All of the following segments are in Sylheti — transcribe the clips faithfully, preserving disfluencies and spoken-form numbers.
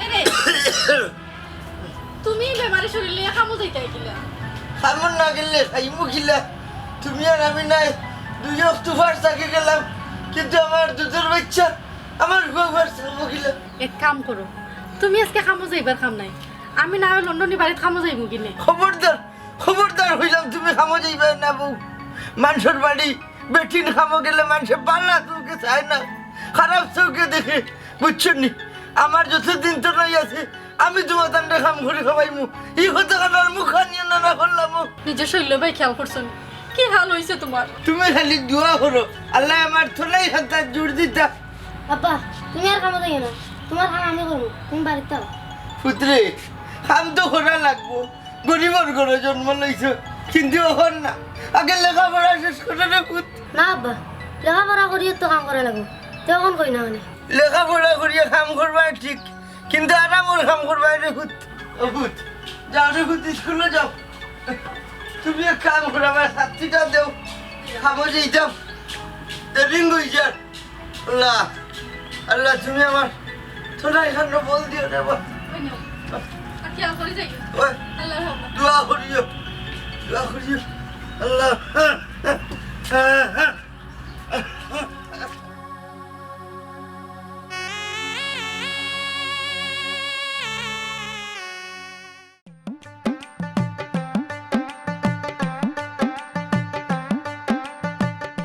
এরে, তুমি বেমারি শরীর লইয়া কামো যাইতায় কিলা? কামো না গেলে খাইমু কিলা? তুমি আর আমি নাই, দুই অক্ত উপাস থাকি গেলাম, কিন্তু আমার দুধর বাইচ্চা, আমার উপাস থাকবো কিলা? এক কাম করো, তুমি আজকে কামো যাইবার কাম নাই, আমি না অয় লন্ডনী বাড়িত কামো যাইমু কিনে। খবরদার, খবরদার কইলাম, তুমি কামো যাইবায় না বউ। মানষর বাড়ি বেটিন কামো গেলে মানষে ভালা চউখে চায় না, খারাপ চউখে দেখে, বুঝছো নি? আমার যতদিন তো নাই আছে, আমি তুমার তানরে কাম করি খাওয়াইমু। ই কথা কানার মুখ আনিয়া না না করলাম। নিজর শরীলর বায় খেয়াল করছো নি? কি হাল অইছে তুমার? তুমি খালি দোয়া করো, আল্লায় আমার থলাই খান্তাত জোর দিতা। আব্বা, তুমি আর কামো যাইও না, তুমার কাম আমি করমু, তুমি বাড়িত থাকো। পুতরে, কাম তো করা লাগবো, গরিবর ঘরো জন্ম লইছো, কিন্তু অখন না, আগে লেখাপড়া শেষ করো রে পুত। না আব্বা, লেখাপড়া করিয়া তো কাম করা লাগবো, তে অখন কই না মানে। লেখাপড়া করিয়া কাম করবায় ঠিক, কিন্তু আরামর কাম করবায় রে পুত। ও পুত, যাও রে পুত, স্কুলো যাও। তুমি এক কাম করো, আমার ছাত্রীটা দেও, কামো যাইতাম, দেরি অই যার। আল্লাহ, আল্লাহ, তুমি আমার থোড়া এখান বল দিও রে বাবা। ওই নাও। আর খেয়াল করি যাই। ওই, আল্লাহ হাফেজ। দোয়া করিও, দোয়া করিও। আল্লাহ।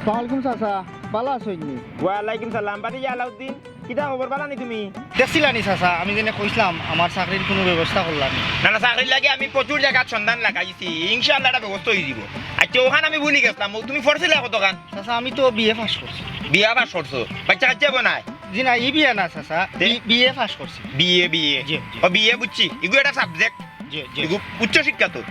আসসালামু আলাইকুম চাচা, ভালা আছইন নি? ওয়ালাইকুম সালাম, ভাতিজা আলাউদ্দিন, কিতা খবর, ভালা নি তুমি? দেখছিলা নি চাচা, আমি যেনে কইছলাম আমার চাকরির কুনু ব্যবস্থা করলা নি? না, না, চাকরির লাগি আমি প্রচুর জাগাত সন্ধান লাগাইছি, ইনশাআল্লাহ একটা ব্যবস্থা অই যিবো। আইচ্ছা, অখান আমি ভুলি গেছলাম, অউ তুমি পড়ছিলা কতখান? চাচা, আমি তো বিএ পাস করছি। বিএ পাস করছো? বাইচ্চা কাইচ্চা অইবো নায়? জি না, ই বিএ না চাচা, তে? বি-, বিএ পাস করছি। BA, BA. জি, জি। ও বিএ বুঝছি, ইগু একটা subject। জি, জি। ইগু উচ্চ শিক্ষা তো?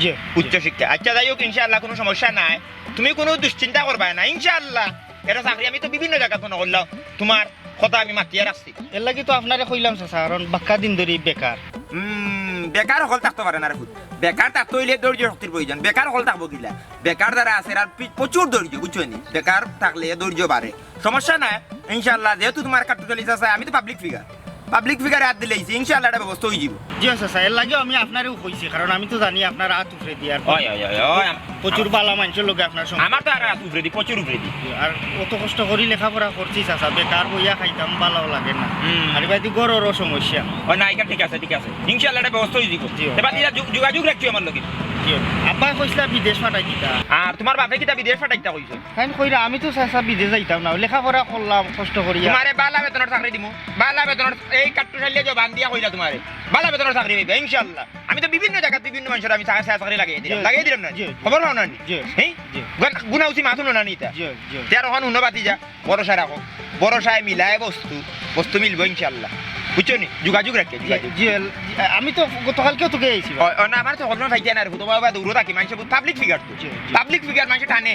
জি, জি। উচ্চ শিক্ষা। আইচ্ছা, যাই হোক, ইনশাআল্লাহ কুনু সমস্যা নাই। তুমি কুনু দুশ্চিন্তা করবায় না, ইনশাআল্লাহ। এটা চাকরি আমি তো বিভিন্ন জাগাত মনো করলাম, তুমার কথা আমি মাতিয়া রাখছি। এরলাগি তো আপনারে কইলাম চাচা, কারণ বাক্কা দিন ধরি বেকার। হুম, বেকার হকল থাকতো পারে না রে পুত। বেকার থাকতো অইলে ধৈর্য শক্তির প্রয়োজন। বেকার হকল থাকবো কিলা? বেকার যারা আছে, এরার পি-, প্রচুর ধৈর্য, বুঝছো নি? বেকার থাকলে ধৈর্য বাড়ে। সমস্যা নাই, ইনশাআল্লাহ। যেহেতু তুমার কাট্টু চলি চাচা, আমি তো public figure, public figure-এ আত দিলাইছি, ইনশাআল্লাহ একটা ব্যবস্থা অই যিবো। জি চাচা, এরলাগিউ আমি আপনারেউ কইছি, কারণ আমি তো জানি আপনার আত উপরেদি আর অয়, অয়, অয়, অয়। প্রচুর ভালা মানষর লগে আপনার সম্পর্ক। আমার তো আর আত উপরেদি, প্রচুর উপরেদি। আর অত কষ্ট করি লেখাপড়া করছি চাচা, বেকার বইয়া খাইতাম, ভালাও লাগে না। হুম। আর ইবাদি ঘররও সমস্যা। ও না, ইটা ঠিক আছে, ঠিক আছে। ইনশাআল্লাহ ইটা ব্যবস্থা অই যিবো। জি। এবার ইটা যু-, যোগাযোগ রাখছি আমার লগে। জি। আব্বায় কইছলা বিদেশ পাঠাই দিতা। আর তুমার বাপে কিতা বিদেশ পাঠাইতা কইছে? তাইন কইরা, আমি তো চাচা বিদেশ যাইতাম না, লেখাপড়া করলাম কষ্ট করিয়া। তুমারে ভালা বেতনর চাকরি দিমু, ভালা বেতনর, এই কাট্টু চাইল্লা জবান দিয়া কইলা তুমারে, ভালা বেতনর চাকরি পাইবা ইনশাআল্লাহ। আমি তো বিভিন্ন জাগাত বিভিন্ন মানষর আমি চা-, চা-, চাকরি লাগাই দিলাম, জি, লাগাই দিলাম না? জি, জি। খবর পাও না নি? জি। হেই? জি। গুনা-, গুনা উচিত মাথা হুনো না নি ইতা? জি, জি। তেরো খান হুনো বাতি যা, ভরসা রাখো। ভরসায় মিলায় বস্তু, বস্তু মিলবো ইনশাআল্লাহ। বুঝছো নি? যোগাযোগ রাখে, জি, যোগাযোগ। জি, এল-, আমি তো গতকালকেও তো গেছি। ও, ও, না, আমার তো হকল পাইতে না রে, তো বাবা দূরে থাকি, মানষে public figure তো। জি, জি। Public figure মানষে টানে।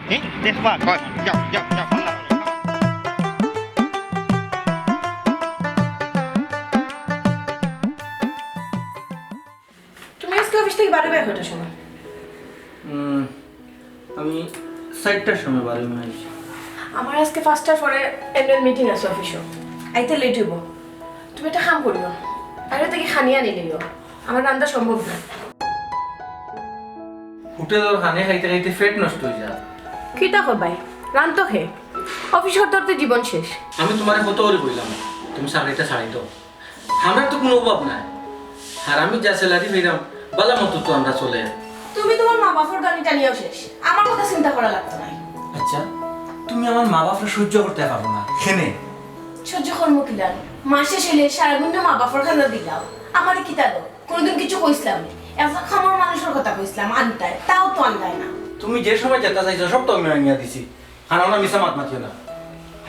হুম? দেখবা। হয়, যাও, যাও, যাও। তুমি আজকে অফিস থাকি বারইবায় কয়টার সময়? উম, আমি চাইরটার সময় বারইমু আইজ। আমার আজকে পাঁচটার পরে annual meeting আছে অফিসো, আইতে late অইবো। তুমি একটা কাম করিও, বাইরে থাকি খানি আনি লইও, আমার রান্দা সম্ভব না। হোটেলর খানি খাইতে খাইতে পেট নষ্ট অই যায়। কিতা করবায়, রানতো কে? অফিস করতে করতে জীবন শেষ। আমি তুমারে কত করি কইলাম, তুমি চাকরিটা ছাড়ি দেও। আমার তো কুনু অভাব নাই, আর আমি যা salary পাইরাম, বালা মতো তো আমরা চলে। তুমি তুমার মা বাফর গানি টানিয়াও শেষ, আমার কথা চিন্তা করা লাগতো নায়। আচ্ছা, তুমি আমার মা বাফরে সহ্য করতে পারো না, কেনে? সহ্য করমু কিলা? মাস শেষ অইলে সারা দিন মা বাফর কান্দা দিলাও, আমারে কিতা দেও? কুনুদিন কিছু কইছলাম নি? একজন কামর মানুষর কথা কইছলাম আনতায়, তাও তো আনলায় না। তুমি যে সময় যেতা চাইছো সব তো আমি আনিয়া দিছি, আর আমরা মিছা মাত মাতিও না।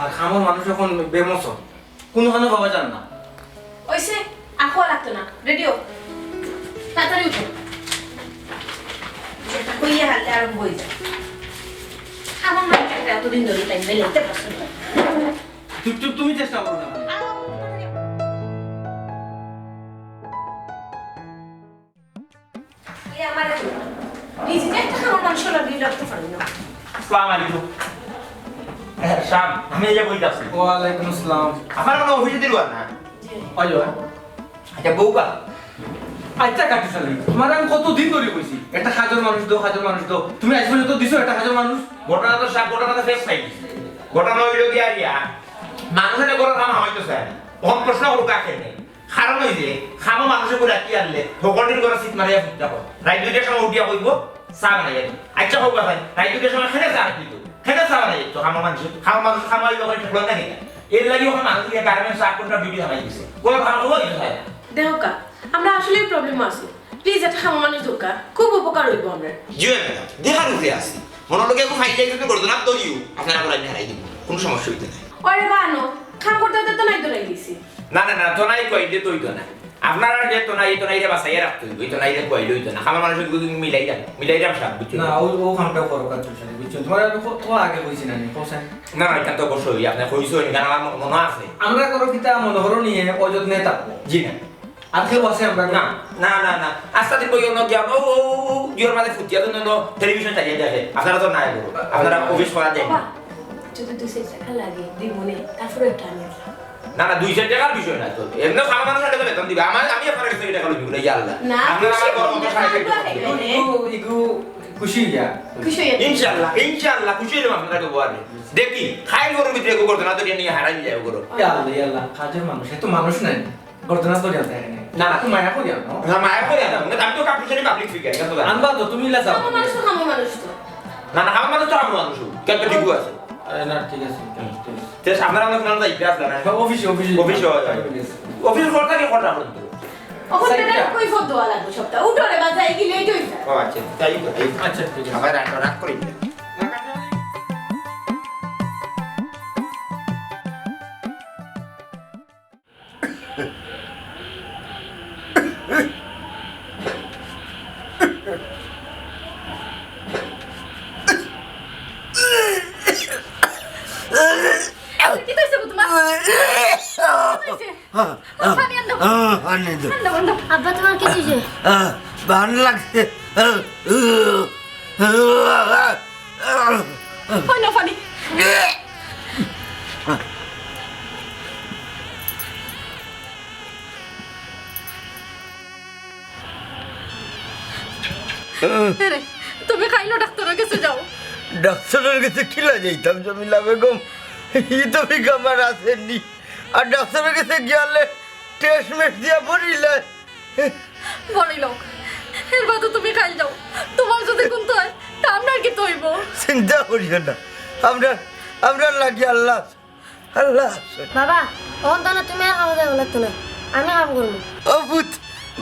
আর কামর মানুষ অখন বেমসো, কুনুখানো পাওয়া যার না। অইছে, আর কওয়া লাগতো না। রেডি অও। তাড়াতাড়ি উঠো। যেতা কইয়া হারলে আরম্ভ অই যায়। আমার মা একটা এতদিন ধরি তাই মিলাইতে পছন্দ। চুপ চুপ, তুমি চেষ্টা করো না। এই আমার এখন নিজে যে একটা কামর মানুষর লগে লড়তে পারি না। আসসালামু আলাইকুম। এ, শাম, আমি এই যে বইতে আছি। ওয়ালাইকুম আসসালাম। আমার কোনো অফিসে দিল না? জি। ওই যে, হ্যাঁ? আচ্ছা, বউ কা? আচ্ছা, কাটু শালি, তোমার আমি কতদিন ধরে কইছি, একটা কাজর মানুষ দাও, কাজর মানুষ দাও। তুমি আজ পর্যন্ত দিছো একটা কাজর মানুষ? ঘটনা তো সব, ঘটনা তো শেষ নাই। ঘটনা হইল কি আর ইয়া, মানুষের ঘরে কাম হইতো চায় না। তখন প্রশ্ন করুক কাকে নেই। কারণ ওই যে, খামো মানুষের করে রাখি আনলে, হকলটির করে সিট মারিয়া ফুটতে হয়। রাত দুইটার সময় উঠিয়া কইব, "চা বানাইয়া দিন।" আচ্ছা, হোক ভাই, রাত দুইটার সময় খেলে চা দিত। খেলে চা বানাই দিত, খামো মানুষ, খামো মানুষ, খামো এই লোকের ঠেকলো না কিনা? এর লাগি ওখানে মানুষ গিয়ে গার্মেন্টস আট ঘন্টা ডিউটি হামাই দিছে। কোনো ভালো খবর দিতে হয় না। দেখো কা, আমরা আসলেই প্রবলেম আছে। প্লিজ, একটা খামো মানুষ দরকার, খুব উপকার হইব আমরা। জি ম্যাডাম, দেখার উপরে আছি। মনে হলো কি, এখন ফাইল যাইতে করতো না, তো ইউ, আপনারা করে আমি হারাই দিব। কোনো সমস্যা হইতে নাই। ওরে বানো, কাম করতে করতে তো নাই তো নাই দিছি। না, না, না, তো নাই কই, যে তুই তো না। আপনারা যে তো নাই, তো নাই রে বাসাইয়া রাখতে হইব, তো নাই রে কইলে হইতো না। আমার মানুষের দুদিন মিলাই যান, মিলাই যান সব, বুঝছো? না, ও, ও কামটা করো, কাজ চলছে না, বুঝছো? তোমার আমি কত আগে কইছি না, আমি, কইছেন? না, না, এটা তো অবশ্যই, আপনি কইছো, এটা আমার ম-, মনে আছে। আমরা করো কিতা মনে করো নিয়ে অযত্নে থাকবো। জি না। আর কেউ আছে আমরা? না, না, না, না। আস্তা দিন বই অন্য গিয়া, ও, ও, ও, ও, জিওর মাঝে ফুটিয়া তো অন্য টেলিভিশন চালিয়ে দেখে। আপনারা তো নাই গো। আপনারা অফিস করা যায় না। বাবা, যদি দুই চার টাকা লাগে, দুই মনে, তারপরে একটা আনি। না, না, দুই চার টাকার বিষয় না তো। এমনি খাওয়া মানুষ একটা বেতন দিবে। আমার, আমি আপনার কাছে টাকা লইব, ইয়া আল্লাহ। না, আপনারা আমার খুশি বড় মতো হইলে সাড়ে চারশো টাকা দিবেন। ইগু, ইগু খুশি হইয়া। খুশি হইয়া। ইনশাআল্লাহ, ইনশাআল্লাহ, খুশি হইলাম আপনারা তো বয়ারে। দেখি, খাইল গরুর ভিতরে এগু করতে না তো নিয়ে হারাই যায় গরু। ইয়া আল্লাহ, ইয়া আল্লাহ, কাজের মানুষ, এত মানুষ নাই। ঘটনা তো জানতে হয় না। না, না। তো মায়া করি আনো। না, মায়া করি আনো। না, আমি তো কাপড় শাড়ি পাবলিক ফিগার, এটা তো জানো। আনবা তো, তুমি ইলা যাও। আমার মানুষ তো, আমার মানুষ তো। না, না, আমার মানুষ তো আমার মানুষ। কেন তো ঠিক আছে? আরে না, ঠিক আছে, ঠিক আছে। তে সামনে আমরা কোনো যাই, ইতিহাস জানাই। অফিসে, অফিসে। অফিসে, হয়, হয়। অফিস করতে কি করতে আমরা তো? অখন চাইটা। বেটার কই ফোন দেওয়া লাগবে সবটা? উঠো রে, বাজারে কি লেট হইছে? ও আচ্ছা, তাই তো, তাই তো। আচ্ছা, ঠিক আছে। আবার রাগ, রাগ করি না। কিতা অইছে গো তোমার? কিতা অইছে? পানি আন দাও। আহ, পানি দাও। আন দাও, আন দাও। আব্বা, তোমার কিতা অইছে? আহ, ভালো লাগছে। আহ, আহ, আহ, আহ, আহ। পানি, পানি। এরে, তুমি খাইলো ডাক্তারর গেছে যাও। ডাক্তারর গেছে কিলা যাইতাম, জমিলা বেগম? ই তো বিগ আমার আছে নি। আর ডাক্তারর গেছে গিয়ালে টেস্ট মেস্ট দিয়া পড়িলে। বড়ই লোক, এর বাদে তুমি খাইল যাও। তোমার যদি কুন্তা হয়, তা আমরার কিতা অইবো? চিন্তা করিও না, আমরা, আমরার লাগি আল্লাহ আছে, আল্লাহ আছে। বাবা, অখন তো না তুমি আর কামো যাইবা লাগতো না, আমি কাম করমু। ও পুত,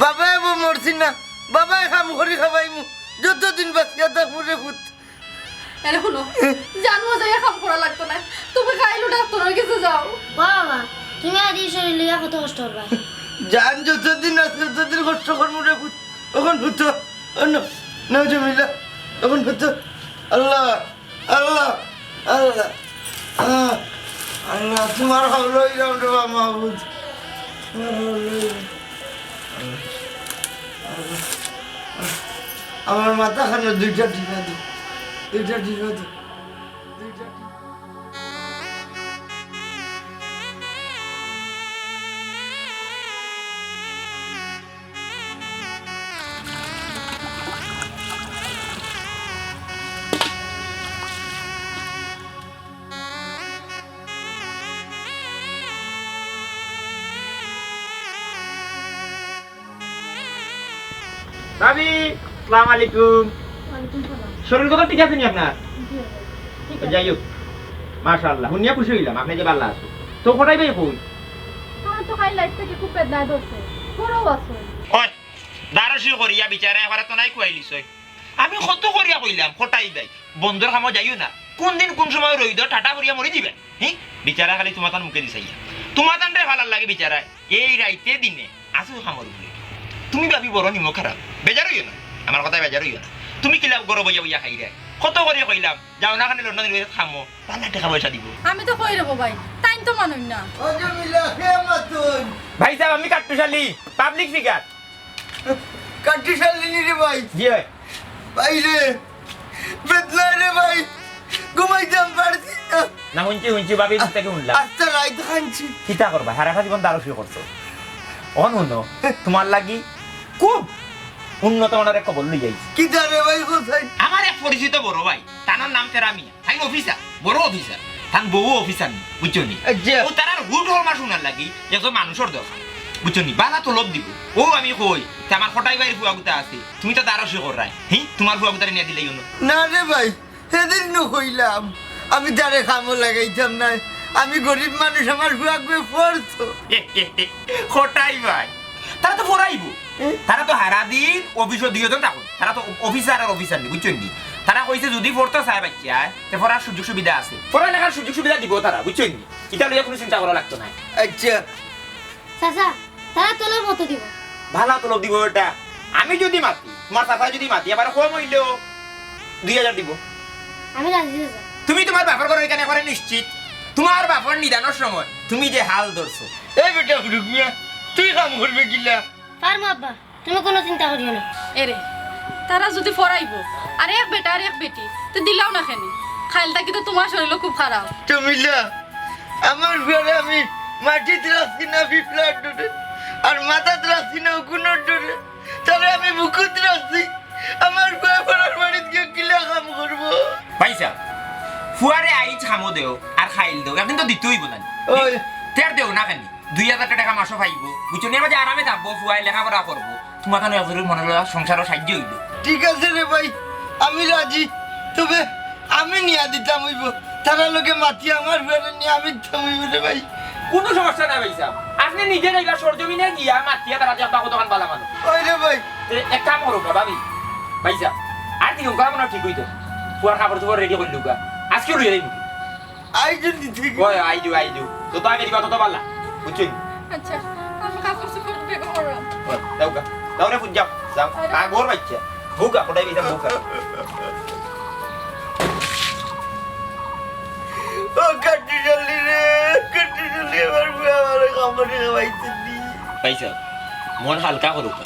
বাবায় বউ মরছি না, বাবায় কাম করি খাবাইমু, যতদিন বাঁচিয়া থাকমু রে পুত। এরে হুনো, জান মজাইয়া কাম করা লাগতো না। তুমি খাইলো ডাক্তারর গেছে যাও। ও বাবা, তুমি আর ই শরীর লইয়া কত কষ্ট করবা? জান যতদিন আছে, ততদিন কষ্ট করমু রে পুত। অখন হুতো, অন্য, নাউজুবিল্লাহ। অখন হুতো। আল্লাহ, আল্লাহ, আল্লাহ। আহ, আল্লাহ, তোমার হাওলা অইলাম রে বাবা মাহবুদ। তোমার হাওলা অইলাম। আমার মাথাখানো দুইটা টিপা দে, দুইটা টিপা দে, দুইটা টিপা। ভাবি, আসসালামু আলাইকুম। ওয়ালাইকুম সালাম। শরীর কত ঠিক আছে নি আপনার? জি, ঠিক আছে। যাই হোক, মাশাআল্লাহ, হুনিয়া খুশি অইলাম আপনি যে ভালা আছইন। তো কটাই ভাই কই? আমার তো খালি লাইফ থেকে খুব বেদনায় ধরছে। ঘরেও আছে। ওই, দারশি করিয়া বিচারে একবারে তো নাই খুয়াইলিছইন। আমি কত করিয়া কইলাম, কটাই ভাই, বন্দর কামো যাইও না। কোন দিন কোন সময় রইদ ঠাটা করিয়া মরি দিবা। হি? বিচারা খালি তুমাতান মুখে দিছাইয়া। তুমাতানরে ভালার লাগি বিচারা এই রাইতে দিনে আছু কামর উপরে। তুমি ভাবি বড় নিমক খারাপ। বেজার অইও না। আমার কথায় বেজার অইও না। তুমি কিলা ঘরো বইয়া বইয়া খাইরায়? কত করিয়া কইলাম, যাও না খানি লন্ডন ইউনিভার্সিটিত কামো। ভালা টেকা পয়সা দিবো। আমি তো কই রে বাবাই, তাইন তো মানইন না। ও জমিলা, হে মাতুন। ভাইসাব, আমি কাট্টুশ আলী, পাবলিক ফিগার। কাট্টুশ আলী নি রে ভাই? জি ভাই। ভাই রে, বেদনায় রে ভাই, ঘুমাইতাম পারছি না। না, হুনছি, হুনছি, ভাবির মুখ থাকি হুনলাম। আস্তা রাইত কানছি। কিতা করবায়, হারাটা জীবন দারশি করছো। অখন হুনো, তুমার লাগি খুব উন্নত মানর এক খবর লই আইছি। কিতা রে ভাই, কোথায়? আমার এক পরিচিত বড় ভাই, তান নাম তেরা মিয়া। তাইন অফিসার, বড় অফিসার। তান বউ অফিসার নি, বুঝছো নি? আচ্ছা। ও তারার হুট হরমা হুনার লাগি একজন মানুষর দরকার, বুঝছো নি? ভালা তলব দিবো। ও আমি কই, তে আমার কটাই ভাইর ফুয়া গুতা আছে, তুমি তো দারশি কররায়, হি? তুমার ফুয়া গুতারে নিয়া দিলাইও না। না রে ভাই, হেদিন নু কইলাম, আমি তারে কামো লাগাইতাম নায়, আমি গরিব মানুষ, আমার ফুয়া গুয়ে পড়তো। কটাই ভাই, তারা তো পড়াইবো। এ? তারা তো হারাদিন অফিসো দুইজন থাকইন। তারা তো অফিসার আর অফিসার নি, বুঝছইন নি? তারা কইছে যুদি পড়তো চায় বাচ্চায়, তে পড়ার সুযোগ সুবিধা আছে। পড়ালেখার সুযোগ সুবিধা দিবো তারা, বুঝছইন নি? ইতা লইয়া কুনু চিন্তা করা লাগতো নায়। আচ্ছা। চাচা, তারা তলব কত দিবো? ভালা তলব দিবো বেটা। আমি যুদি মাতি, তুমার চাচায় যুদি মাতি, আবার কম অইলেও দুই হাজার দিবো। আমি রাজি, চাচা। তুমি তুমার বাপর ঘরো ইখান একবারে নিশ্চিত। তুমার বাপর নিদানর সময় তুমি যে হাল ধরছো। এই বেটা হুরুক মিয়া, তুই কাম করবে কিলা? পারমু আব্বা, তুমি কুনু চিন্তা করিও না। এরে, তারা যুদি পড়াইবো, আর এক বেটা আর এক বেটি, তে দিলাও না কেনে? খাইল থাকি তো তুমার শরীরও খুব খারাপ। জমিলা, আমার ফুয়ারে আমি মাটিত রাখছি না পিপলার ডরে, আর মাথাত রাখছি না উকুনর ডরে, তারে আমি বুকুত রাখছি। আমার ফুয়া পরার বাড়িত গিয়া কিলা কাম করবো? ভাইসাব, ফুয়ারে আইজ কামো দেও আর খাইল দেও, একদিন তো দিতে অইবো না নি? ওই। তের দেও না কেনে? দুই হাজার টেকা মাসো পাইবো, বুঝছো নি? এর মাঝে আরামে থাকবো, ফুয়ায় লেখাপড়া করবো, তুমার তানু এক জরুরি মনে লওয়া সংসারও সাহায্য অইলো। ঠিক আছে রে ভাই, আমি রাজি, তবে আমি নিয়া দিতাম অইবো, তারার লগে মাতিয়া আমার ফুয়ারে নিয়া আমি দিতাম অইবো রে ভাই। কুনু সমস্যা নাই ভাইসাব, আপনে নিজে যাইবা সরজমিনে গিয়া মাতিয়া তারা দেখবা কতখান ভালা মানুষ। ওই রে ভাই। তে এক কাম করউক্কা ভাবি, ভাইসাব, আর তিন ঘন্টা মনে অয় ঠিক অইতো, ফুয়ার কাপড় চোপড় রেডি করিলউক্কা, আইজকু লইয়া যাইমু। আইজকু দিতে কি? ওই, আইজকু, আইজকু। যত আগে দিবা, তত ভালা। বুঝছইন? আচ্ছা, আমি কাপড় চোপড় বের করলাম। ওই, যাও গা। যাও রে, ফুত, যাও। যাও। আরে। আগর বাচ্চা। বউকা, কোথায় গেছে বউকা? ও কাট্টুশ আলী রে, কাট্টুশ আলী, আমার ফুয়া আমারে কামড়ে খাওয়াইছে নি। ভাইসাব, মন হালকা করউক্কা।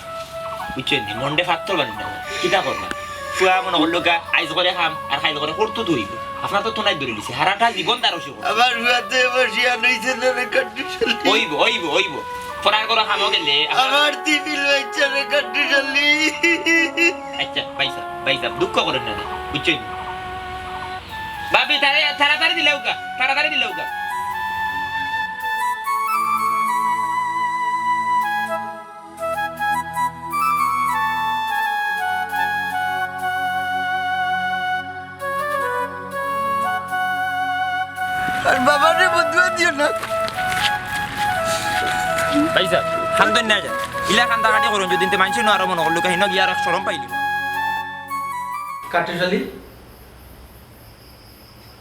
বুঝছইন নি? মনরে পাথর বানাইন না। কিতা করবা? ফুয়া মনো করলো গা, আইজ করে কাম, আর খাইল করে করতো তো অইবো। আপনার তো তোনাই ধরে দিছে, হারাটা জীবন দারশি করবো। আমার ফুয়া তো এবার শিয়ান অইছে না রে কাট্টুশ আলী। অইবো, অইবো, অইবো। পরার ঘরো কামো গেলে আমার তিন বাচ্চা রে কাট্টুশ আলী। আচ্ছা, ভাইসাব, ভাইসাব, দুঃখ করেন না রে, বুঝছইন নি? ভাবি, তাড়া-, তাড়াতাড়ি দিলাউক্কা, তাড়াতাড়ি দিলাউক্কা। আর বাবারে বদুয়া দিও না। ভাইসাব, কান্দইন না যান। ইলা কান্দাকাটি করইন যুদি, তে মানষে নু আরো মনো করলো, কাহিনো গিয়া আর শরম পাইলি। কাট্টুশ আলী,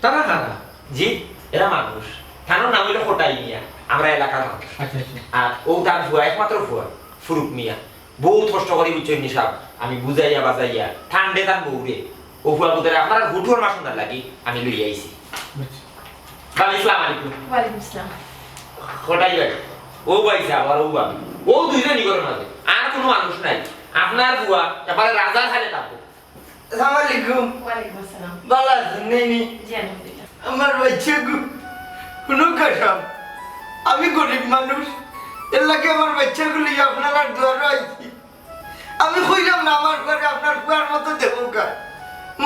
তারা কারা? জি, এরা মানুষ। তানর নাম অইলো কটাই মিয়া, আমরা এলাকার মানুষ। আচ্ছা, আচ্ছা। আর অউ তার ফুয়া, একমাত্র ফুয়া, ফুরুক মিয়া। বউত কষ্ট করি, বুঝছইন নি সাব, আমি বুঝাইয়া বাজাইয়া, ঠান্ডে তান বউরে, অউ ফুয়া পুতরে আপনার হুটুর মাসুন্দার লাগি আমি লইয়া আইছি। বুঝছি। ভাবি, আসসালামু আলাইকুম। ওয়ালাইকুম আসসালাম। কটাই ভাই, অউ ভাইসাব আর অউ ভাবি, অউ দুইজন ই ঘরর মাঝে, আর কুনু মানুষ নাই। আপনার ফুয়া একবারে রাজার হালে থাকবো। আসসালামু আলাইকুম। ওয়ালাইকুম আসসালাম। ভালা আছইন নি? জি, আলহামদুলিল্লাহ। আমার বাচ্চাগু, হুনো কাসাম, আমি গরিব মানুষ, এরলাগি আমার বাচ্চাগু লইয়া আপনারার দুয়ারো আইছি। আমি কইলাম না আমার ফুয়ারে আপনার ফুয়ার মতো দেখউক্কা।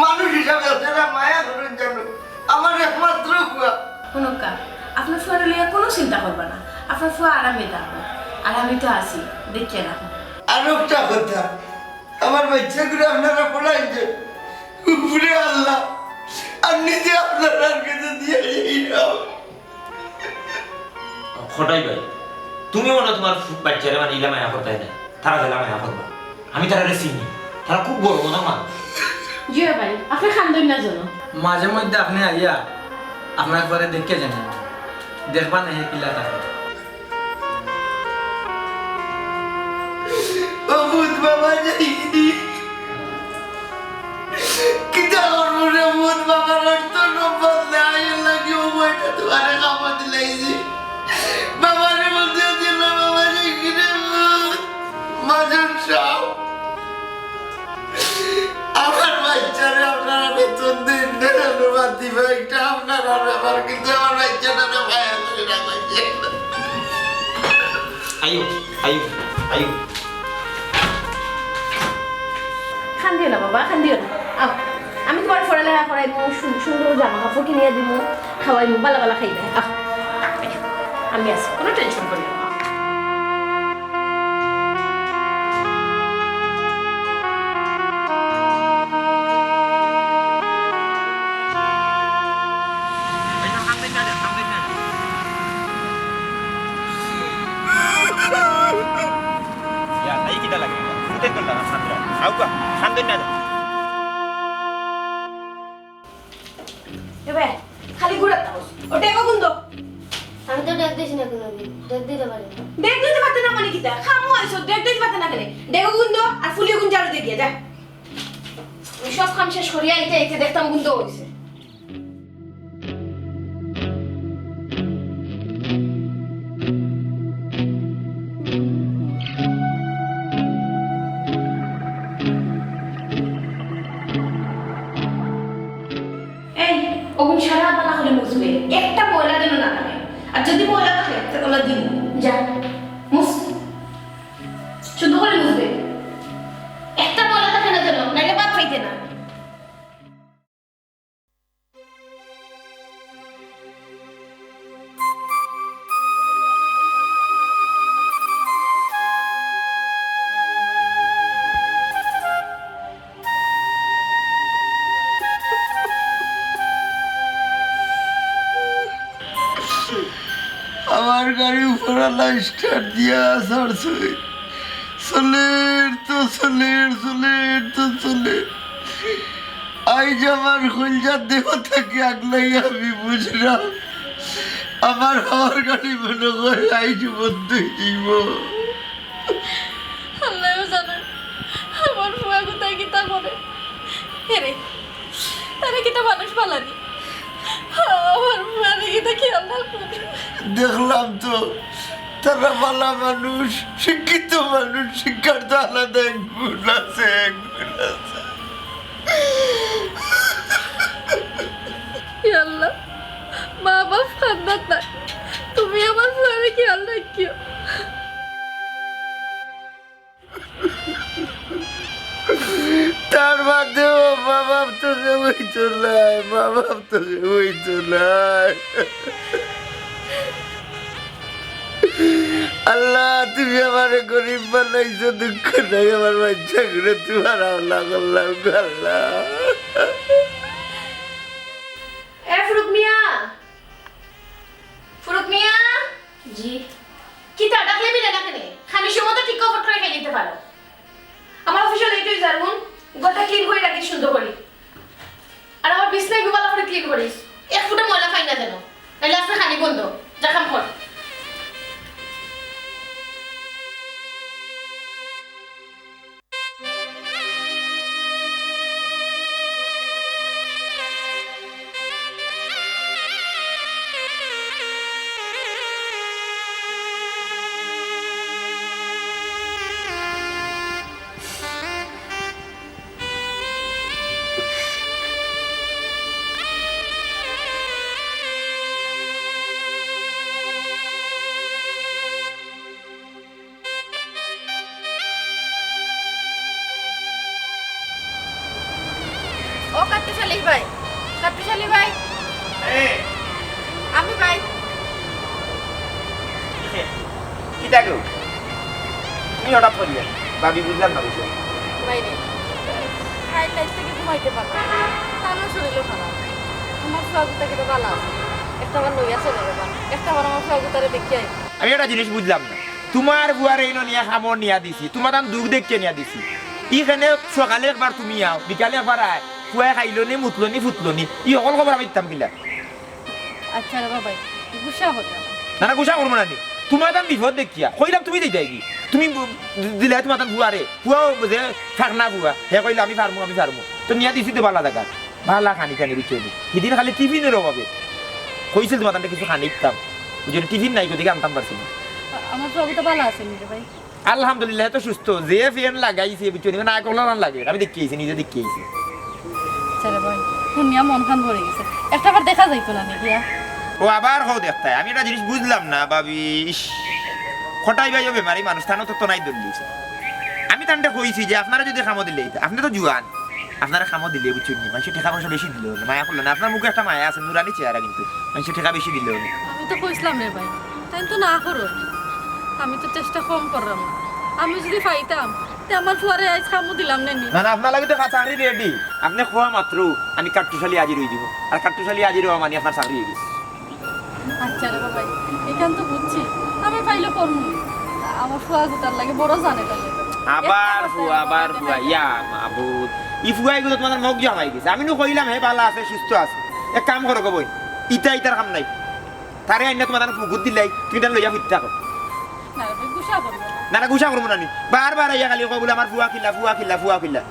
মানুষ হিসাবে আপনারা মায়া করইন জানো, আমার একমাত্র ফুয়া। হুনউক্কা, আপনার ফুয়ারে লইয়া কুনু চিন্তা করবা না, আপনার ফুয়া আরামে থাকবো, আর আমি তো আছি, দেখিয়া রাখমু। আর একটা কথা, ইচ্ছা করে আপনারা পড়াইছেন। উপরে আল্লাহ, আর নিজে আপনারা আর কিছু দিয়ে যাই না। কটাই ভাই, তুমি মনে হয় তোমার ফু-, বাচ্চারে মানে ইলা মায়া করতায় না, তারা যেলা মায়া করবা। আমি তারারে চিনি, তারা খুব বড় মনের মানুষ। জি ভাই, আপনি কান্দইন না যেন। মাঝে মধ্যে আপনি আইয়া আপনার ঘরে দেখে যান, দেখবা না হে কিলা থাকে। ও ভূত বাবা, যাই কিতা করবো রে ভূত বাবা, রক্ত সম্পদ নাই, আল্লাহ কি ও বইটা তোমারে কামড় দিলাইছি। বাবারে বলতে দিল, বাবা রে, কি রে ভূত? মাজন সাহেব, আমার বাচ্চারে আপনারা বেতন দিন, বেতন বাদ দিবা, একটা আপনার ব্যাপার, কিন্তু আমার বাচ্চাটা না পায়, করে না পাইছে। আয়ু, আয়ু, আয়ু। কান্দিও না বাবা, কান্দিও না। আও, আমি তোমার পড়ালেখা করাইমু, সু-, সুন্দর জামা কাপড় কিনিয়া দিমু, খাওয়াইমু, বালা বালা খাইবে। আও, আয়ু, আমি আছি, কোনো টেনশন করিও না। ইয়া, তাই কিতা লাগে? ফুটে তোলা না, ছাত্র। আউকা, শান্ত না। এ বে, খালি ঘুরে থাকস। ও ডেগো গুন্দো। আমি তো ডেগ দিছি না কোনোদিন। ডেগ দিতে পারি না। ডেগ দিতে পারতে না মানে কিতা? খামো আইছো, ডেগ দিতে পারতে না কেনে? ডেগো গুন্দো আর ফুলিও গুন ঝাড়ু দিয়ে গিয়া, যা। আমি সব কাম শেষ করিয়া আইতে আইতে দেখতাম গুন্দো হইছে। এই, ওগুন সারা বালা করে মুছবে, একটা ময়লা যেন না থাকে। আর যদি ময়লা থাকে, তে ওলা দিন, যা, মুছ। শুদ্ধ করে মুছবে। একটা ময়লা থাকে না যেন, নাইলে ভাত খাইতে না। আমার গাড়ি উপরওয়ালা স্টার্ট দিয়া ছাড়ছে। চলের তো চলের, চলের তো চলের। আইজ আমার কইলজার দেহ থাকি আগলাই আমি বুঝলাম, আমার হাওয়ার গাড়ি মনে হয় আইজ বন্ধ অই যাইবো। আল্লাহ জানে আমার ফুয়া কোথায় কিতা করে। হে রে, তারা কিতা মানুষ বালা নি? আমার ফুয়ারে কিতা খেয়াল রাখবো? দেখলাম তো, তারা বালা মানুষ, শিক্ষিত মানুষ, শিক্ষার তো আলাদা এক গুণ আছে, এক গুণ আছে। ইয়া আল্লাহ, মা বাপ কান্দাত নাই, তুমি আমার ফুয়ারে খেয়াল রাখিও। তার বাদেও মা বাপ তো কেউই তো নাই, মা বাপ তো কেউই তো নাই। আল্লাহ, তুমি আমারে গরিব বানাইছো, দুঃখ নাই আমার বাচ্চা করে তোমার হাওলা করলাম গো আল্লাহ। এ ফুরুক মিয়া, ফুরুক মিয়া। জি। কিতা ডাকলে মিলে না কেনে? খানি সময় তো ঠিক কফট করে ফেলে দিতে পারো। আমার অফিসে লেট হয়ে যার, হুন। ঘরটা ক্লিন করে রাখিস সুন্দর করে। আর আমার বিছনায় ভালা করে ক্লিন করিস। এক ফুটা ময়লা পাই না যেন। নাইলে আজকে খানি বন্ধ। যা কাম কর। ও কাট্টুশ আলী ভাই, কাট্টুশ আলী ভাই। এ। আমি ভাই। কিসে? কিতা গো? তুমি হঠাৎ করিয়া? ভাবি বুঝলাম না বিষয়। ভাই রে, রাইত থাকি ঘুমাইতে পারলাম না। তার শরীরও খারাপ। আমার ফুয়াগুতা কিতা ভালা আছে? একটা বার লইয়া চলো রে বা। একটা বার আমার ফুয়াগুতারে দেখিয়া আই। আমি একটা জিনিস বুঝলাম না, তুমার ফুয়ারে ইনো নিয়া কামো নিয়া দিছি, তুমার তান দুখ দেখিয়া নিয়া দিছি। ইখানে সকালে একবার তুমি আও, বিকালে একবার আয়, ফুয়ায় খাইলো নি, মুতলো নি, ফুতলো নি, ই হকল খবর আমি দিতাম কিলা? আচ্ছা রে বাবা, গুসা করো না। না, না, গুসা করমু না নি। তুমার তান বিপদ দেখিয়া কইলাম তুমি দিতায় কি? তুমি ব-, দিলায় তুমার তান ফুয়ারে, ফুয়াও যে থাক না ফুয়া, হে কইলা আমি পারমু, আমি পারমু। তো নিয়া দিছি তো ভালা জাগাত, ভালা খানি খানি, বুঝছো নি? হিদিন খালি টিফিনর অভাবে কইছিল তুমার তানরে কিছু খানি দিতাম, বুঝছো নি? টিফিন নাই, গতিকে আনতাম পারছি না। আ-, আমার ফুয়াগুতা ভালা আছে নি রে ভাই? আলহামদুলিল্লাহ, তো সুস্থ। যে ফ্যান লাগাইছে, বুঝছো নি, না করলাম লাগে, আমি দেখিয়া আইছি, নিজে দেখিয়া আইছি। আচ্ছা রে ভাই, হুনিয়া মন খান ভরি গেছে। একটা বার দেখা যাইতো না নি গিয়া? ও আবার কও দেখতায়, আমি একটা জিনিস বুঝলাম না ভাবি। ইস, কটাই ভাইও বেমারি মানুষ, তানও তো নাই দলিছে। আমি তানরে কইছি যে আপনারে যদি কামো দিলাইতা, আপনে তো জুয়ান, আপনারে কামো দিলে, বুঝছো নি, মানষে টেকা পয়সা বেশি দিলো নে, মায়া করলো নে। আপনার মুখো একটা মায়া আছে, নুরানি চেহারা, কিন্তু মানষে টেকা বেশি দিলো নে। আমি তো কইছিলাম রে ভাই, তাইন তো না করো। আমি তো চেষ্টা কম করলাম না। আমি যদি পাইতাম, তে আমার ফুয়ারে আইজ কামো দিলাম নে নি। না, না, আপনার লাগি তো চাকরি রেডি। আপনে কওয়া মাত্র আমি কাট্টুশালী হাজির অই দিমু। আর কাট্টুশালী হাজির অওয়া মানে আপনার চাকরি অই গেছে। আচ্ছা রে বাবা, ইখান তো বুঝছি, আমি পাইলে করমু। আমার ফুয়াগুতার লাগি বড় জানে তার লাগি। আবার ফুয়া, আবার ফুয়া, ইয়া মাবুদ। ই ফুয়াগুতা তুমার মগজ হামাই গেছে। আমি নু কইলাম হে ভালা আছে, সুস্থ আছে। এক কাম করো গো বইন, ইতা ইতার কাম নাই। তারে আইনা তুমার তান ফুকুত দিলাই, তুমি তান লইয়া ফুরি থাকো। না রে ভাই, গুসা করো না। না, না, গুসা করমু না নি। বারবার আইয়া খালি কও বুলে আমার ফুয়া কিলা, ফুয়া কিলা, ফুয়া কিলা।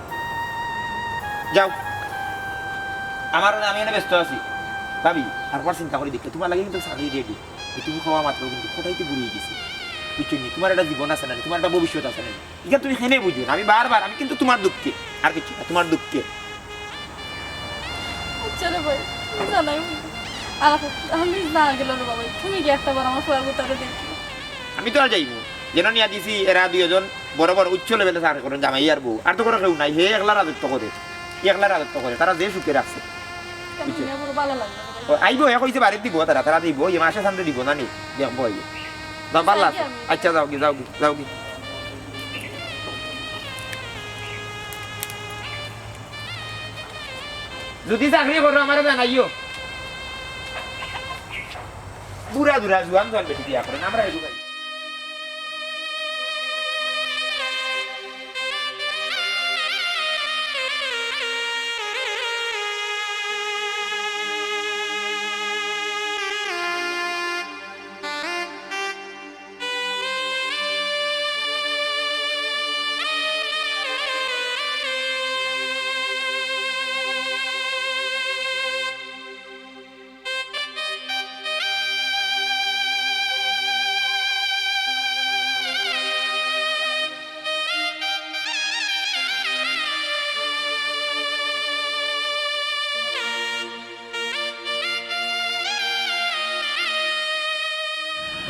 যাও। আমার, আমি এনে ব্যস্ত আছি। ভাবি, আরবার চিন্তা করি দেখিও, তুমার লাগি কিন্তু চাকরি রেডি। তুমি কওয়া মাত্র কিন্তু কটাই তো বুড়ি অই গেছে। বুঝছো নি? তুমার একটা জীবন আছে না নি? তুমার একটা ভবিষ্যৎ আছে না নি? ইখান তুমি কেনে বুঝো না। আমি বারবার, আমি কিন্তু তুমার দুঃখে, আর কিচ্ছু না, তুমার দুঃখে। আচ্ছা রে ভাই, জানাই। আর আমি না গেলে রে বাবা, তুমি গিয়া একটা বার আমার ফুয়াগুতারে দেখিও। আমি তো আর যাইমু। যেন নিয়া দিছি, এরা দুইজন বড় বড় উচ্চ লেভেলে চাকরি করইন, জামাই আর বউ। আর তো কোনো কেউ নাই, হে একলা রাজত্ব করে, একলা রাজত্ব করে, তারা যে সুখে রাখছে। কেন, বুঝছো? ইয়া বড় ভালা লাগে না রে ভাই। ও, আইবো, হে কইছে বাড়িত দিবো, তারা, তারা দিবো, ই মাসে সামনে দিবো না নি, দেখবো, আইবো। যাও, ভালা আছে। যাই আমি। আচ্ছা, যাওগি, যাওগি, যাওগি। যদি চাকরি করো, আমারে জানাইও। বুড়া দুরা, জুয়ান জুয়ান বেটি বিয়া করইন, আমরা এগু ভাই।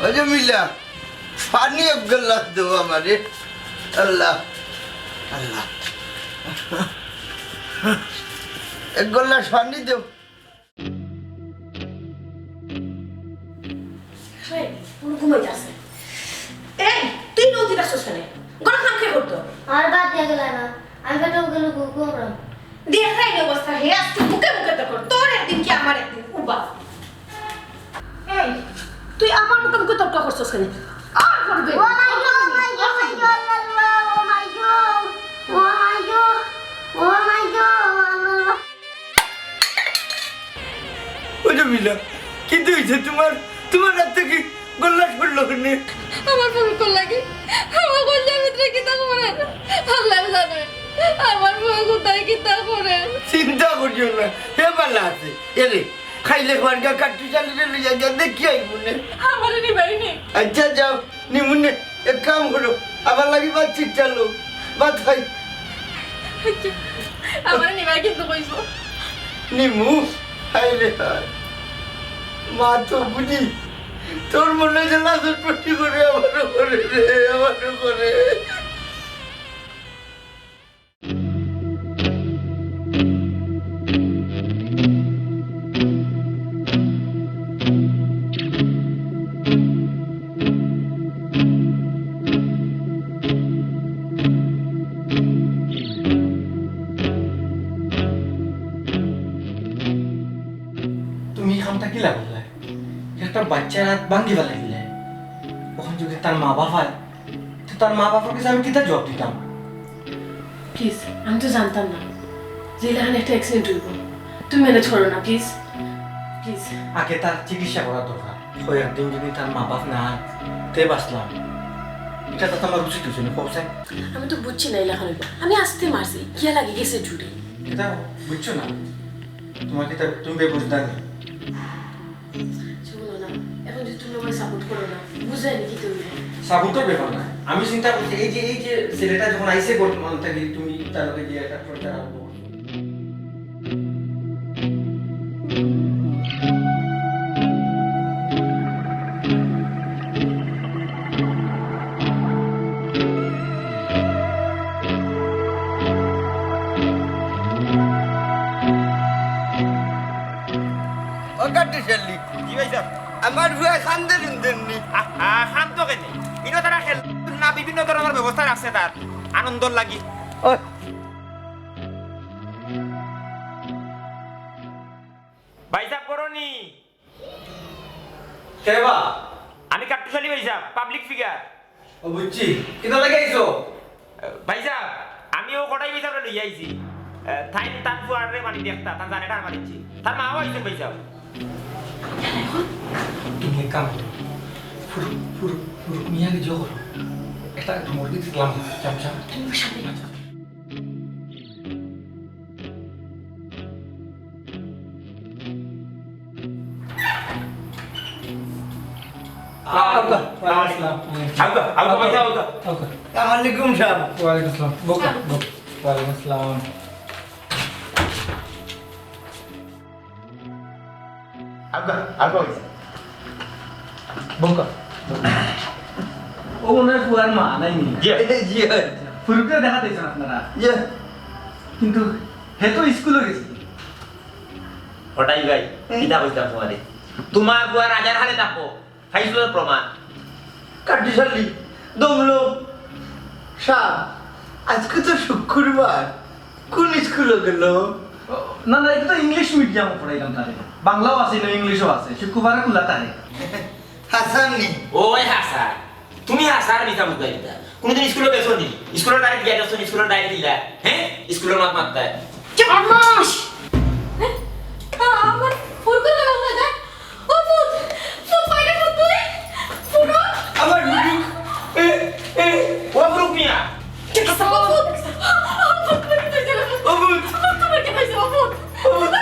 ও জমিলা, পানি এক গ্লাস দেও আমারে। আল্লাহ, আল্লাহ, এক গ্লাস পানি দেও। এই, কোন ঘুমাইতে আছে? এই, তুই নদী রাখছস কেন? গলা খান কে করতো? আর বাদ দিয়া গেল না। আমি বেটা গেল ঘুমাম। দেখ না এই অবস্থা, হে আজকে মুখে মুখে তর্ক। তোর একদিন কি আমার একদিন, উবা। এই, তুই আমার মুখে মুখে তর্ক করছস কেন? আর করবে না। Oh my God, oh my God, oh my God, Allah, oh my God, oh my God, oh my God, oh my God, আল্লাহ। ও জমিলা, কিতা অইছে তুমার? তুমার আত থাকি গলা পড়লো কেনে? আমার ফুয়াগুতার লাগি, আমার কলিজার ভিতরে কিতা করে, আল্লায় জানে। আমার ফুয়াগুতায় কিতা করে। চিন্তা করিও না, হে ভালা আছে। এরে, খাইলে খোয়ারগা কাট্টু শালিরে লইয়া গিয়া দেখিয়া আইমু নে। আমারে নিবায় নি? আচ্ছা, যাও। নিমুনে, এক কাম করো, আমার লাগি ভাত ছিটছাড়ো, ভাত খাই। আমারে নিবায় কিন্তু কইছো। নিমু, হায় রে হায়। মা তো বুঝি, তোর মনে যে লাজর পট্টি করে আমারও করে রে, আমারও করে। তা কিলা করলে? একটা বাচ্চার আত ভাঙ্গি ফালাই দিলে। অখন যদি তার মা বাপ অয়, তো তার মা বাপর কাছে আমি কিতা জবাব দিতাম? প্লিজ, আমি তো জানতাম না যে ইলাখান একটা অ্যাক্সিডেন্ট অইবো। তুমি ম্যানেজ করো না, প্লিজ, প্লিজ। আগে তার চিকিৎসা করা দরকার। কয়েকদিন যদি তার মা বাপ না অয়, তে বাঁচলাম। ইটা তো আমার উচিত অইছে না, কও চাই। আমি তো বুঝছি না ইলাখান অইবো। আমি আস্তে মারছি, কিয়া লাগি গেছে জুড়ি। ইটা বুঝছো না? তোমার কিতা, তুমি বেবুঝদার নি? শুনো না, এখন যদি তুমি আমারে সাপোর্ট করো না, বুঝাই নি কি তুমি? সাপোর্টর ব্যাপার না। আমি চিন্তা করছি, এই যে, এই যে ছেলেটা যখন আইছে বর্তমান থাকি, তুমি তার লগে গিয়া একটা প্রচার আরম্ভ করছো। ও কাট্টু শালি, জি ভাইসাব। আমার ফুয়ায় কান্দে রুন্দে নি। আ, আ, কান্দতো কেনে? ইনো তারা খেলনা বিভিন্ন ধরনর ব্যবস্থা রাখছে তার আনন্দর লাগি। ও। ভাইসাব, করো নি? কে বা? আমি কাট্টু শালি ভাইসাব, পাবলিক ফিগার। ও বুঝছি। কিতা লাগি আইছো? ভাইসাব, আমি অউ কটাই ভাইসাবরে লইয়া আইছি। এ, তাইন তান ফুয়ারে মানি দেখতা, তান জানে ঠার মারিছি। তার মাও আইছইন ভাইসাব। তুমি এক কাম করো, ফুরুক, ফুরুক, ফুরুক মিয়া কি জো করো, একটা মুরগি দিলাম, চামচা। আউক্কা, ওয়ালাইকুম আসসালাম। আউক্কা, আউক্কা, ভাইসাব, আউক্কা। আউক্কা। আসসালামু আলাইকুম সাব। ওয়ালাইকুম আসসালাম। বউক্কা, বউক্কা। ওয়ালাইকুম আসসালাম। আউক্কা, আউক্কা, ভাইসাব। বউক্কা। ও মনে অয় ফুয়ার মা, নায় নি? জি। জি, অয়। ফুরুকরে দেখাত আইছইন আপনারা? জি। কিন্তু হে তো স্কুলো গেছে। ওটাই ভাই, কিতা কইতাম তোমারে? তোমার ফুয়া রাজার হালে থাকবো। খাইছলার প্রমাণ। কাট্টু শালি, দমলো। সাব, আজকে তো শুক্রবার। কোন স্কুলো গেল? না, না, এটা তো ইংলিশ মিডিয়ামো পড়াইলাম তারে। বাংলাও আছে, ইনো ইংলিশও আছে। শুক্রবারে খোলা থাকে। হাসান নি? ওই হাসান। তুমি হাসার মিছা মুখ গাইতা। কোনোদিন স্কুলো গেছো নি? স্কুলর ডায়েরি দিয়া গেছো নি? স্কুলর ডায়েরি দিলা? হ্যাঁ? স্কুলর মাত মাততায়। চুপ! বদমাশ! হ্যাঁ? আ-, আমার ফুরুকর লাগা হয়ে যায়। ও ফুত! ফুত, বাইরে ফুত তুই! ফুরুক! আমার ফুরুক! এ, এ, ও ফুরুক মিয়া! ও ফুত! ও ফুত, তোমার কি হয়েছে রে ফুত? ও ফুত! তোমার কি হয়েছে ও ফুত? ও ফুত!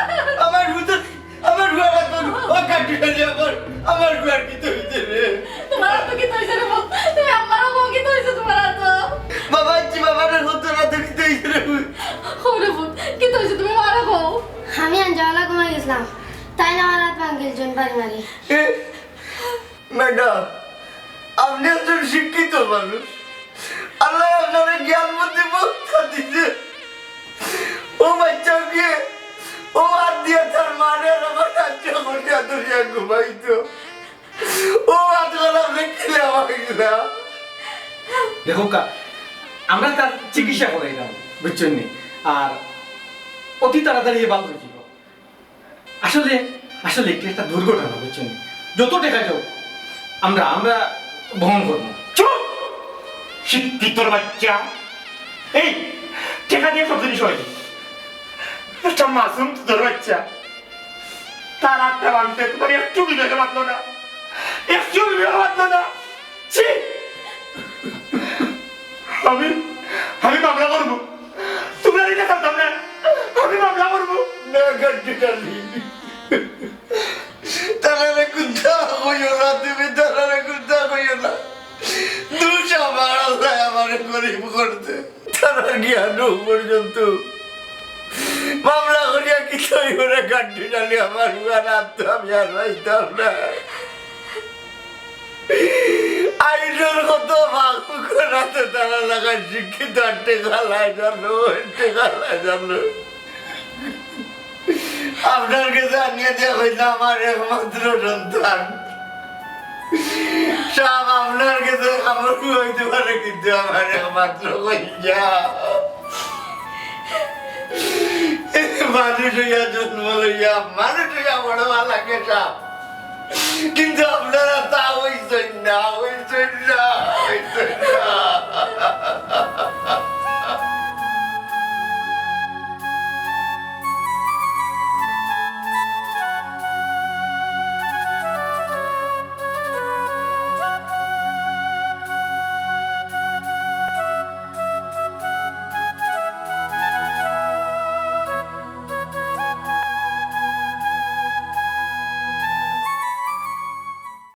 আমার ফুত! আমার ফুয়ার আতো, ও কাট্টু শালি আমার, আমার ফুয়ার কিতা হইছে রে? তোমার আতো কিতা হইছে রে ফুত? তুমি আমারে কও কিতা হইছে তোমার আতো? বাবা, জি বাবা রে, ও তোর আতো কিতা হইছে রে ফুত? ও রে ফুত, কিতা হইছে তুমি আমারে কও? আমি আঞ্জাওয়ালা ঘুমাই গেছিলাম, তাইন আমার আত ভাঙ্গিলছইন বাড়ি মারি। এ, ম্যাডাম, আপনি একজন শিক্ষিত মানুষ, আল্লাহ আপনারে জ্ঞান বুদ্ধি মক্কা দিছে। ও বাচ্চা গিয়ে ও আত দিয়া তার মারে আর আমার আত করিয়া ধরিয়া ঘুমাইতো। ও আত গলা আপনি কিলা ভাঙলা? দেখো কা, আমরা তার চিকিৎসা করাইলাম, বুঝছইন নি? আর অতি তাড়াতাড়ি এ ভালো হয়ে যাবো। আসলে, আসলে একটু একটা দুর্ঘটনা, বুঝছইন নি? যত টাকা যাও, আমরা, আমরা বহন করবো। চুপ! শিক্ষিতর বাচ্চা। এই, টাকা দিয়া সব জিনিস হয়। একটা মাসুম দুধর বাচ্চা। তার আতটা ভাঙতে তোমার একটু বিবেকে বাঁধলো না। একটু বিবেকে বাঁধলো না। ছি! আমি, আমি মামলা করবো। তোমরা এটা করতাম না। আমি মামলা করবো। না, কাট্টু শালি। তারারে কুন্তা কইও না, তুমি তারারে কুন্তা কইও না। দুষ আমার, আল্লাহ আমারে গরিব করছে। তারার জ্ঞান ও পর্যন্ত মামলা করিয়া কিতা অইবো রে কাট্টু শালি, আমার ফুয়ার আত তো আমি আর পাইতাম না। আইনর কত ফাঁক ফুকর আতো তারা লাগায় শিক্ষিত, আর টেকা লাই জানো, টেকা লাই জানো। আপনার কাছে আনিয়া দিয়া কইলা আমার একমাত্র সন্তান। সাব, আপনার কাছে আমার হইতে পারে, কিন্তু আমার একমাত্র কইলা। মানুষ হইয়া জন্ম লইয়া মানুষ বড় ভালা লাগে সাব, কিন্তু আপনারা তা অইছইন না, অইছইন না।